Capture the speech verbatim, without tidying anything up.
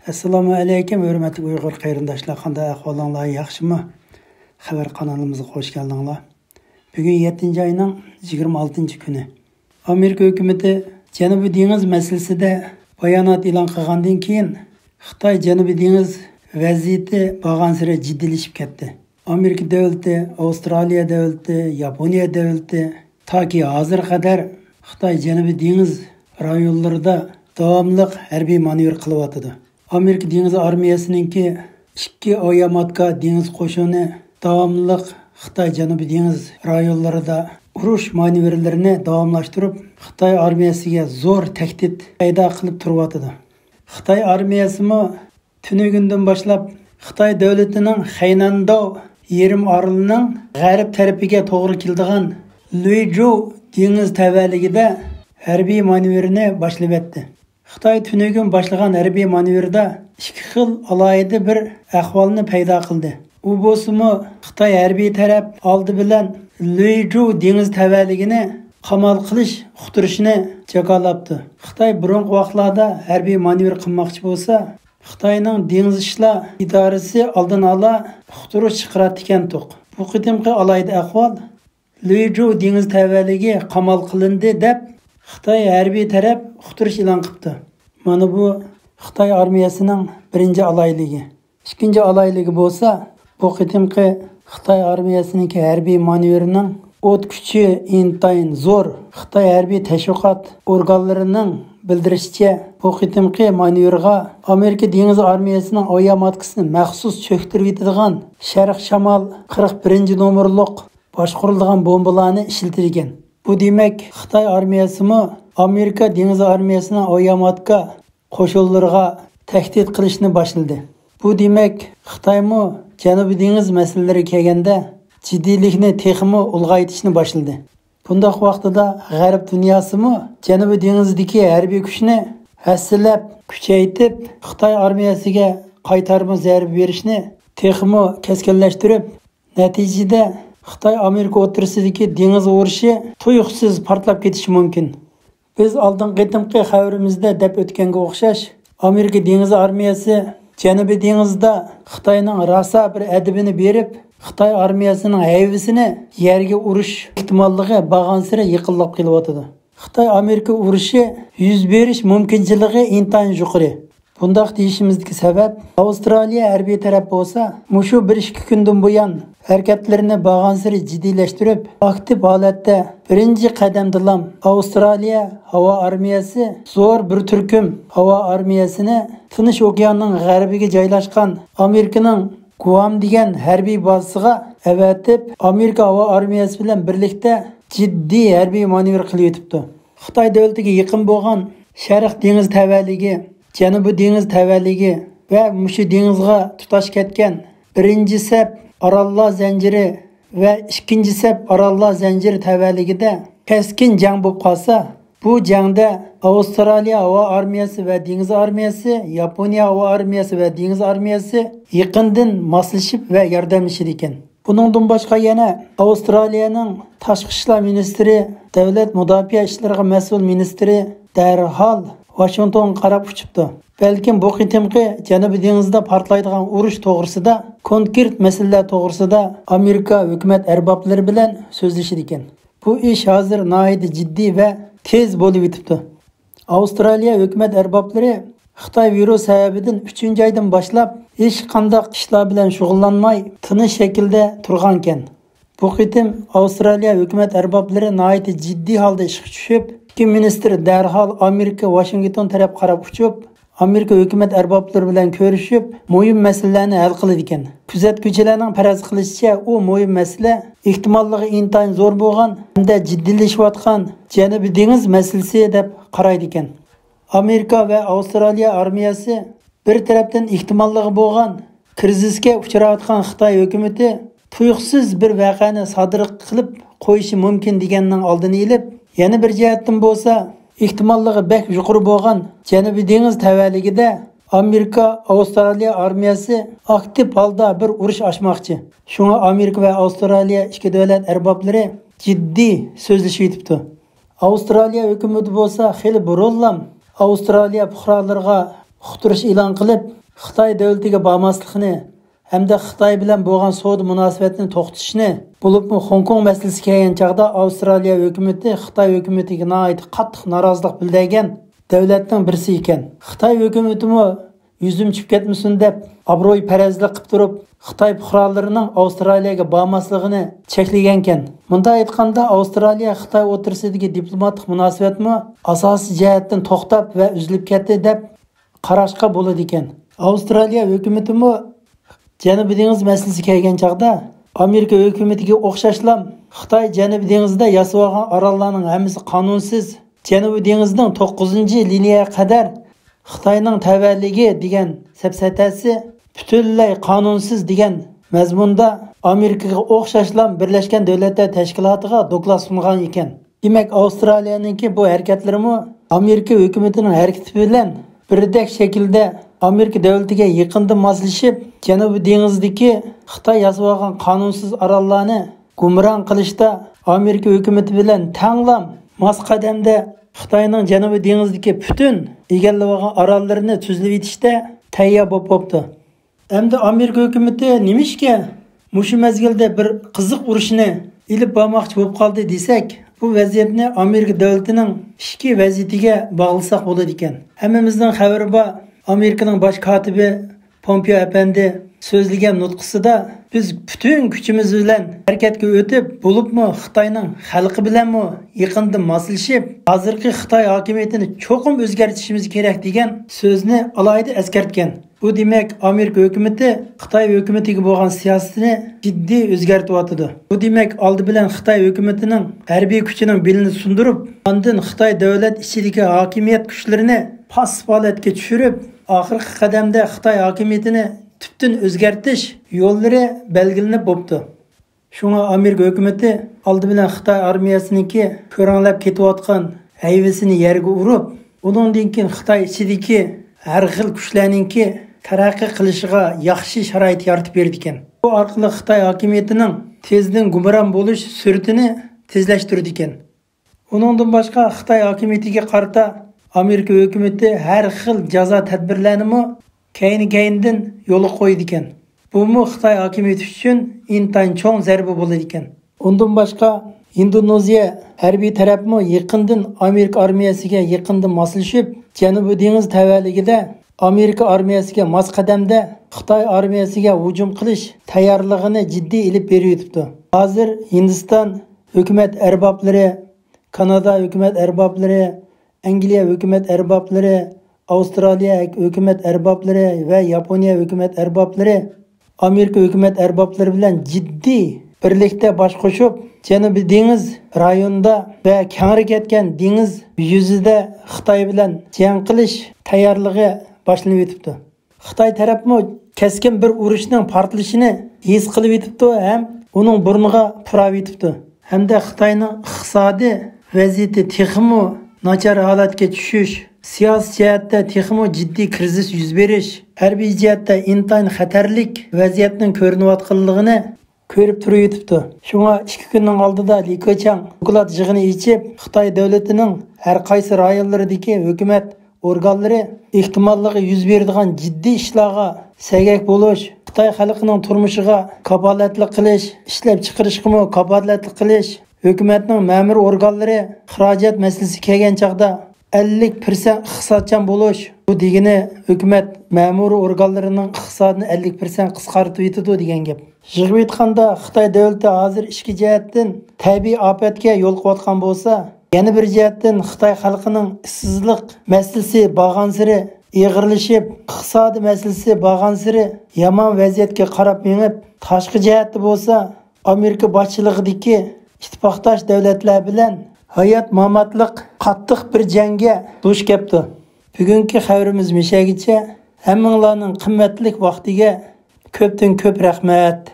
ئەسسالامۇ ئەلەيكۇم، ھۆرمەتلىك ئۇيغۇر قېرىنداشلار، قانداق ئەھۋالىڭلار، ياخشىمۇ؟ خەۋەر قانىلىمىزغا خوش كەلدىڭلار. بۈگۈن يەتتىنچى ئاينىڭ يىگىرمە ئالتىنچى كۈنى. ئامېرىكا ھۆكۈمىتى جەنۇبىي دېڭىز مەسىلىسىدە بايانات ئېلان قىلغاندىن كېيىن، خىتاي جەنۇبىي دېڭىز ۋەزىيىتى بارغانسېرى جىددىيلىشىپ كەتتى. ئامېرىكا دۆلىتى، ئاۋسترالىيە دۆلىتى، ياپونىيە دۆلىتى تاكى ھازىرغا قەدەر خىتاي جەنۇبىي دېڭىز رايونلىرىدا داۋاملىق ھەربىي مانېۋىر قىلىۋاتىدۇ. ئامېرىكا دېڭىز ئارمىيەسىنىڭكى ئىككى ئاۋىياماتكا دېڭىز قوشۇنى داۋاملىق خىتاي جەنۇبىي دېڭىز رايونلىرىدا ئۇرۇش مانېۋىرلىرىنى داۋاملاشتۇرۇپ، خىتاي ئارمىيەسىگە زور تەھدىت پەيدا قىلىپ تۇرۇۋاتىدۇ. خىتاي ئارمىيەسىمۇ تۈنۈگۈندىن باشلاپ خىتاي دۆلىتىنىڭ خەينەنداۋ يېرىم ئارىلىنىڭ غەرب تەرىپىگە توغرا كېلىدىغان لۇيجۇ دېڭىز تەۋەلىكىدە ھەربىي مانېۋىرنى باشلىۋەتتى. خىتاي تۈنۈگۈن باشلىغان ھەربىي مانېۋىردا ئىككى خىل ئالاھىدە بىر ئەھۋالنى پەيدا قىلدى. ئۇ بولسىمۇ، خىتاي ھەربىي تەرەپ ئالدى بىلەن لۇيجۇ دېڭىز تەۋەلىكىنى قامال قىلىش ئۇقتۇرۇشىنى جاكارلاپتۇ. خىتاي بۇرۇنقى ۋاقىتلاردا ھەربىي مانېۋىر قىلماقچى بولسا، خىتاينىڭ دېڭىز ئىشلار ئىدارىسى ئالدىن ئالا ئۇقتۇرۇش چىقىراتتىكەنتۇق. بۇ قېتىمقى ئالاھىدە ئەھۋال لۇيجۇ دېڭىز تەۋەلىكى قامال قىلىندى دەپ، خىتاي ھەربىي تەرەپ ئۇقتۇرۇش ئېلان قىپتۇ. مانا بۇ خىتاي ئارمىيەسىنىڭ بىرىنچى ئالاھىدىلىكى. ئىككىنچى ئالاھىدىلىكى بولسا، بۇ قېتىمقى خىتاي ئارمىيەسىنىڭكى ھەربىي مانېۋىرىنىڭ ئوت كۈچى ئىنتايىن زور. خىتاي ھەربىي تەشۋىقات ئورگانلىرىنىڭ بىلدۈرۈشىچە، بۇ قېتىمقى مانېۋىرغا ئامېرىكا دېڭىز ئارمىيەسىنىڭ ئاۋىياماتكىسىنى مەخسۇس چۆكتۈرۈۋېتىدىغان شەرق شامال قىرىق بىرىنچى نومۇرلۇق باشقۇرۇلىدىغان بومبىلارنى ئىشلىتىدىكەن. بۇ دېمەك، خىتاي ئارمىيەسىمۇ ئامېرىكا دېڭىز ئارمىيەسىنىڭ ئاۋىياماتكا قوشۇنلىرىغا تەھدىت قىلىشنى باشلىدى. بۇ دېمەك، خىتايمۇ جەنۇبىي دېڭىز مەسىلىلىرىگە كەلگەندە جىددىيلىكنى تېخىمۇ ئۇلغايتىشنى باشلىدى. بۇنداق ۋاقتىدا غەرب دۇنياسىمۇ جەنۇبىي دېڭىزدىكى ھەربىي كۈچنى ھەسسىلەپ كۈچەيتىپ، خىتاي ئارمىيەسىگە قايتارما زەربە بېرىشنى تېخىمۇ كەسكىنلەشتۈرۈپ، نەتىجىدە خىتاي ئامېرىكا ئوتتۇرىسىدىكى دېڭىز ئۇرۇشى تۇيۇقسىز پارتلاپ كېتىشى مۇمكىن. بىز ئالدىنقى قېتىمقى خەۋىرىمىزدە دەپ ئۆتكەنگە ئوخشاش، ئامېرىكا دېڭىز ئارمىيەسى جەنۇبىي دېڭىزدا خىتاينىڭ راسا بىر ئەدىپىنى بېرىپ، خىتاي ئارمىيەسىنىڭ ھەيۋىسىنى يەرگە ئۇرۇش ئېھتىماللىقى بارغانسېرى يېقىنلاپ كېلىۋاتىدۇ. خىتاي ئامېرىكا ئۇرۇشى يۈز بېرىش مۇمكىنچىلىكى ئىنتايىن يۇقىرى. بۇنداق دېيىشىمىزدىكى سەۋەب، ئاۋسترالىيە ھەربىي تەرەپ بولسا مۇشۇ بىر ئىككى كۈندىن بۇيان ھەرىكەتلىرىنى بارغانسېرى جىددىيلەشتۈرۈپ، ئاكتىپ ھالەتتە بىرىنچى قەدەمدىلا ئاۋسترالىيە ھاۋا ئارمىيەسى زور بىر تۈركۈم ھاۋا ئارمىيەسىنى تىنچ ئوكياننىڭ غەربىگە جايلاشقان ئامېرىكىنىڭ گۇئام دېگەن ھەربىي بازىسىغا ئەۋەتىپ، ئامېرىكا ھاۋا ئارمىيەسى بىلەن بىرلىكتە جىددىي ھەربىي مانېۋىر قىلىۋېتىپتۇ. خىتاي دۆلىتىگە يېقىن بولغان شەرق دېڭىز تەۋەلىكى، جەنۇبىي دېڭىز تەۋەلىكى ۋە مۇشۇ دېڭىزغا تۇتاش كەتكەن بىرىنچى سەپ ئاراللار زەنجىرى ۋە ئىككىنچى سەپ ئاراللار زەنجىرى تەۋەلىكىدە كەسكىن جەڭ بولۇپ قالسا، بۇ جەڭدە ئاۋسترالىيە ھاۋا ئارمىيەسى ۋە دېڭىز ئارمىيەسى، ياپونىيە ھاۋا ئارمىيەسى ۋە دېڭىز ئارمىيەسى يېقىندىن ماسلىشىپ ۋە ياردەملىشىدىكەن. بۇنىڭدىن باشقا يەنە ئاۋسترالىيەنىڭ تاشقى ئىشلار مىنىستىرى، دۆلەت مۇداپىئە ئىشلىرىغا مەسئۇل مىنىستىرى دەرھال ۋاشىنگتونغا قاراپ ئۇچۇپتۇ. بەلكىم بۇ قېتىمقى جەنۇبىي دېڭىزدا پارتلايدىغان ئۇرۇش توغرىسىدا، كونكرېت مەسىلىلەر توغرىسىدا ئامېرىكا ھۆكۈمەت ئەربابلىرى بىلەن سۆزلىشىدىكەن. بۇ ئىش ھازىر ناھايىتى جىددىي ۋە تېز بولۇۋېتىپتۇ. ئاۋسترالىيە ھۆكۈمەت ئەربابلىرى خىتاي ۋىرۇس سەۋەبىدىن ئۈچىنچى ئايدىن باشلاپ ھېچقانداق ئىشلار بىلەن شۇغۇللانماي، تىنچ شەكىلدە تۇرغانىكەن. بۇ قېتىم ئاۋسترالىيە ھۆكۈمەت ئەربابلىرى ناھايىتى جىددىي ھالدا ئىشقا چۈشۈپ، ئىككى مىنىستىر دەرھال ئامېرىكا ۋاشىنگتون تەرەپ قاراپ ئۇچۇپ، ئامېرىكا ھۆكۈمەت ئەربابلىرى بىلەن كۆرۈشۈپ، مۇھىم مەسىلىلەرنى ھەل قىلىدىكەن. كۆزەتكۈچىلەرنىڭ پەرەز قىلىشىچە، ئۇ مۇھىم مەسىلە ئېھتىماللىقى ئىنتايىن زور بولغان ھەمدە جىددىيلىشىۋاتقان جەنۇبىي دېڭىز مەسىلىسى دەپ قارايدىكەن. ئامېرىكا ۋە ئاۋسترالىيە ئارمىيەسى بىر تەرەپتىن ئېھتىماللىقى بولغان كىرىزىسكە ئۇچراۋاتقان خىتاي ھۆكۈمىتى تۇيۇقسىز بىر ۋەقەنى سادىر قىلىپ قويۇشى مۇمكىن دېگەننىڭ ئالدىنى ئېلىپ، يەنە بىر جەھەتتىن بولسا، ئېھتىماللىقى بەك يۇقىرى بولغان جەنۇبىي دېڭىز تەۋەلىكىدە ئامېرىكا، ئاۋسترالىيە ئارمىيەسى ئاكتىپ ھالدا بىر ئۇرۇش ئاچماقچى. شۇڭا ئامېرىكا ۋە ئاۋسترالىيە ئىككى دۆلەت ئەربابلىرى جىددىي سۆزلىشىۋېتىپتۇ. ئاۋسترالىيە ھۆكۈمىتى بولسا خېلى بۇرۇنلام ئاۋسترالىيە پۇقرالىرىغا ئۇقتۇرۇش ئېلان قىلىپ، خىتاي دۆلىتىگە بارماسلىقنى ھەمدە خىتاي بىلەن بولغان سودا مۇناسىۋەتنى توختىتىشنى، بولۇپمۇ خوڭكوڭ مەسىلىسى كەلگەن چاغدا ئاۋسترالىيە ھۆكۈمىتى خىتاي ھۆكۈمىتىگە ناھايىتى قاتتىق نارازىلىق بىلدۈرگەن دۆلەتنىڭ بىرسى ئىكەن. خىتاي ھۆكۈمىتىمۇ يۈزۈم چۈشۈپ كەتمىسۇن دەپ، ئابرويپەرەزلىك قىلىپ تۇرۇپ، خىتاي پۇقرالىرىنىڭ ئاۋسترالىيەگە بارماسلىقىنى چەكلىگەنكەن. مۇنداق ئېيتقاندا، ئاۋسترالىيە خىتاي ئوتتۇرىسىدىكى دىپلوماتىق مۇناسىۋەتمۇ ئاساسىي جەھەتتىن توختاپ ۋە ئۈزۈلۈپ كەتتى دەپ قاراشقا بولىدىكەن. ئاۋسترالىيە ھۆكۈمىتىمۇ جەنۇبىي دېڭىز مەسىلىسى كەلگەن چاغدا، ئامېرىكا ھۆكۈمىتىگە ئوخشاشلا خىتاي جەنۇبىي دېڭىزدا ياسىۋالغان ئاراللارنىڭ ھەممىسى قانۇنسىز، جەنۇبىي دېڭىزنىڭ توققۇزىنچى لىنىيەگە قەدەر خىتاينىڭ تەۋەلىكى دېگەن سەپسەتەسى پۈتۈنلەي قانۇنسىز دېگەن مەزمۇندا ئامېرىكىغا ئوخشاشلا بىرلەشكەن دۆلەتلەر تەشكىلاتىغا دوكلات سۇنغان ئىكەن. دېمەك، ئاۋسترالىيەنىڭكى بۇ ھەرىكەتلىرىمۇ ئامېرىكا ھۆكۈمىتىنىڭ ھەرىكىتى بىلەن بىردەك شەكىلدە ئامېرىكا دۆلىتىگە يېقىندىن ماسلىشىپ، جەنۇبىي دېڭىزدىكى خىتاي ياسىۋالغان قانۇنسىز ئاراللارنى گۇمران قىلىشتا ئامېرىكا ھۆكۈمىتى بىلەن تەڭلا ماس قەدەمدە خىتاينىڭ جەنۇبىي دېڭىزدىكى پۈتۈن ئىگىلىۋالغان ئاراللىرىنى تۈزلىۋېتىشتە تەييار بولۇپ بوپتۇ. ئەمدى ئامېرىكا ھۆكۈمىتى نېمىشقا مۇشۇ مەزگىلدە بىر قىزىق ئۇرۇشنى ئېلىپ بارماقچى بولۇپ قالدى دېسەك، بۇ ۋەزىيەتنى ئامېرىكا دۆلىتىنىڭ ئىچكى ۋەزىيىتىگە باغلىساق بولىدىكەن. ھەممىمىزنىڭ خەۋىرى بار، ئامېرىكىنىڭ باش كاتىپى پومپېئو ئەپەندى سۆزلىگەن نۇتقىسىدا، بىز پۈتۈن كۈچىمىز بىلەن ھەرىكەتكە ئۆتۈپ، بولۇپمۇ خىتاينىڭ خەلقى بىلەنمۇ يېقىندىن ماسلىشىپ، ھازىرقى خىتاي ھاكىمىيىتىنى چوقۇم ئۆزگەرتىشىمىز كېرەك، دېگەن سۆزنى ئالاھىدە ئەسكەرتكەن. بۇ دېمەك، ئامېرىكا ھۆكۈمىتى خىتاي ھۆكۈمىتىگە بولغان سىياسىتىنى جىددىي ئۆزگەرتىۋاتىدۇ. بۇ دېمەك، ئالدى بىلەن خىتاي ھۆكۈمىتىنىڭ ھەربىي كۈچىنىڭ بېلىنى سۇندۇرۇپ، ئاندىن خىتاي دۆلەت ئىچىدىكى ھاكىمىيەت كۈچلىرىنى پاسسىپ ھالەتكە چۈشۈرۈپ، ئاخىرقى قەدەمدە خىتاي ھاكىمىيىتىنى تۈپتىن ئۆزگەرتىش يوللىرى بەلگىلىنىپ بوپتۇ. شۇڭا ئامېرىكا ھۆكۈمىتى ئالدى بىلەن خىتاي ئارمىيەسىنىڭكى كۆرەڭلەپ كېتىۋاتقان ھەيۋىسىنى يەرگە ئۇرۇپ، ئۇنىڭدىن كېيىن خىتاي ئىچىدىكى ھەر خىل كۈچلەرنىڭكى تەرەققىي قىلىشىغا ياخشى شارائىت يارىتىپ بېرىدىكەن. بۇ ئارقىلىق خىتاي ھاكىمىيىتىنىڭ تېزدىن گۇمران بولۇش سۈرئىتىنى تېزلەشتۈرىدىكەن. ئۇنىڭدىن باشقا، خىتاي ھاكىمىيىتىگە قارىتا ئامېرىكا ھۆكۈمىتى ھەر خىل جازا تەدبىرلەرنىمۇ كەينى-كەينىدىن يولغا قويىدىكەن. بۇمۇ خىتاي ھاكىمىيىتى ئۈچۈن ئىنتايىن چوڭ زەربە بولىدىكەن. ئۇندىن باشقا، ئىندونېزىيە ھەربىي تەرەپمۇ يېقىندىن ئامېرىكا ئارمىيەسىگە يېقىندىن ماسلىشىپ، جەنۇبىي دېڭىز تەۋەلىكىدە ئامېرىكا ئارمىيەسىگە ماس قەدەمدە خىتاي ئارمىيەسىگە ھۇجۇم قىلىش تەييارلىقىنى جىددىي ئېلىپ بېرىۋېتىپتۇ. ھازىر ھىندىستان ھۆكۈمەت ئەربابلىرى، كانادا ھۆكۈمەت ئەربابلىرى، ئەنگلىيە ھۆكۈمەت ئەربابلىرى، ئاۋسترالىيە ھۆكۈمەت ئەربابلىرى ۋە ياپونىيە ھۆكۈمەت ئەربابلىرى ئامېرىكا ھۆكۈمەت ئەربابلىرى بىلەن جىددىي بىرلىكتە باش قوشۇپ، جەنۇبىي دېڭىز رايونىدا ۋە كەڭرى كەتكەن دېڭىز يۈزىدە خىتاي بىلەن جەڭ قىلىش تەييارلىقى باشلىنىۋېتىپتۇ. خىتاي تەرەپمۇ كەسكىن بىر ئۇرۇشنىڭ پارتلىشىنى ھېس قىلىۋېتىپتۇ ھەم ئۇنىڭ بۇرنىغا پۇراۋېتىپتۇ. ھەمدە خىتاينىڭ ئىقتىسادىي ۋەزىيىتى تېخىمۇ ناچار ھالەتكە چۈشۈش، سىياسىي جەھەتتە تېخىمۇ جىددىي كىرىزىس يۈز بېرىش، ھەربىي جەھەتتە ئىنتايىن خەتەرلىك ۋەزىيەتنىڭ كۆرۈنۈۋاتقانلىقىنى كۆرۈپ تۇرۇۋېتىپتۇ. شۇڭا ئىككى كۈننىڭ ئالدىدا لى كېچياڭ دوكلات يىغىنى ئېچىپ، خىتاي دۆلىتىنىڭ ھەر قايسى رايونلىرىدىكى ھۆكۈمەت ئورگانلىرى ئېھتىماللىقى يۈز بېرىدىغان جىددىي ئىشلارغا سەگەك بولۇش، خىتاي خەلقىنىڭ تۇرمۇشىغا كاپالەتلىك قىلىش، ئىشلەپچىقىرىشقىمۇ كاپالەتلىك قىلىش، ھۆكۈمەتنىڭ مەمۇرىي ئورگانلىرى خىراجەت مەسىلىسى كەلگەن چاغدا ئەللىك پىرسەنت ئىقتىسادچان بولۇش، بۇ دېگىنى ھۆكۈمەت مەمۇرىي ئورگانلىرىنىڭ ئىقتىسادىنى ئەللىك پىرسەنت قىسقارتىۋېتىدۇ دېگەن گەپ. يىغىپ ئېيتقاندا، خىتاي دۆلىتى ھازىر ئىچكى جەھەتتىن تەبىئىي ئاپەتكە يولۇقۇۋاتقان بولسا، يەنە بىر جەھەتتىن خىتاي خەلقىنىڭ ئىشسىزلىق مەسىلىسى بارغانسېرى ئېغىرلىشىپ، ئىقتىسادىي مەسىلىسى بارغانسېرى يامان ۋەزىيەتكە قاراپ مېڭىپ، تاشقى جەھەتتە بولسا ئامېرىكا باشچىلىقىدىكى ئىتتىپاقداش دۆلەتلەر بىلەن ھايات-ماماتلىق قاتتىق بىر جەڭگە دۇچ كەپتۇ. بۈگۈنكى خەۋىرىمىز مۇشەگىچە. ھەممىڭلارنىڭ قىممەتلىك ۋاقتىگە كۆپتىن كۆپ رەھمەت.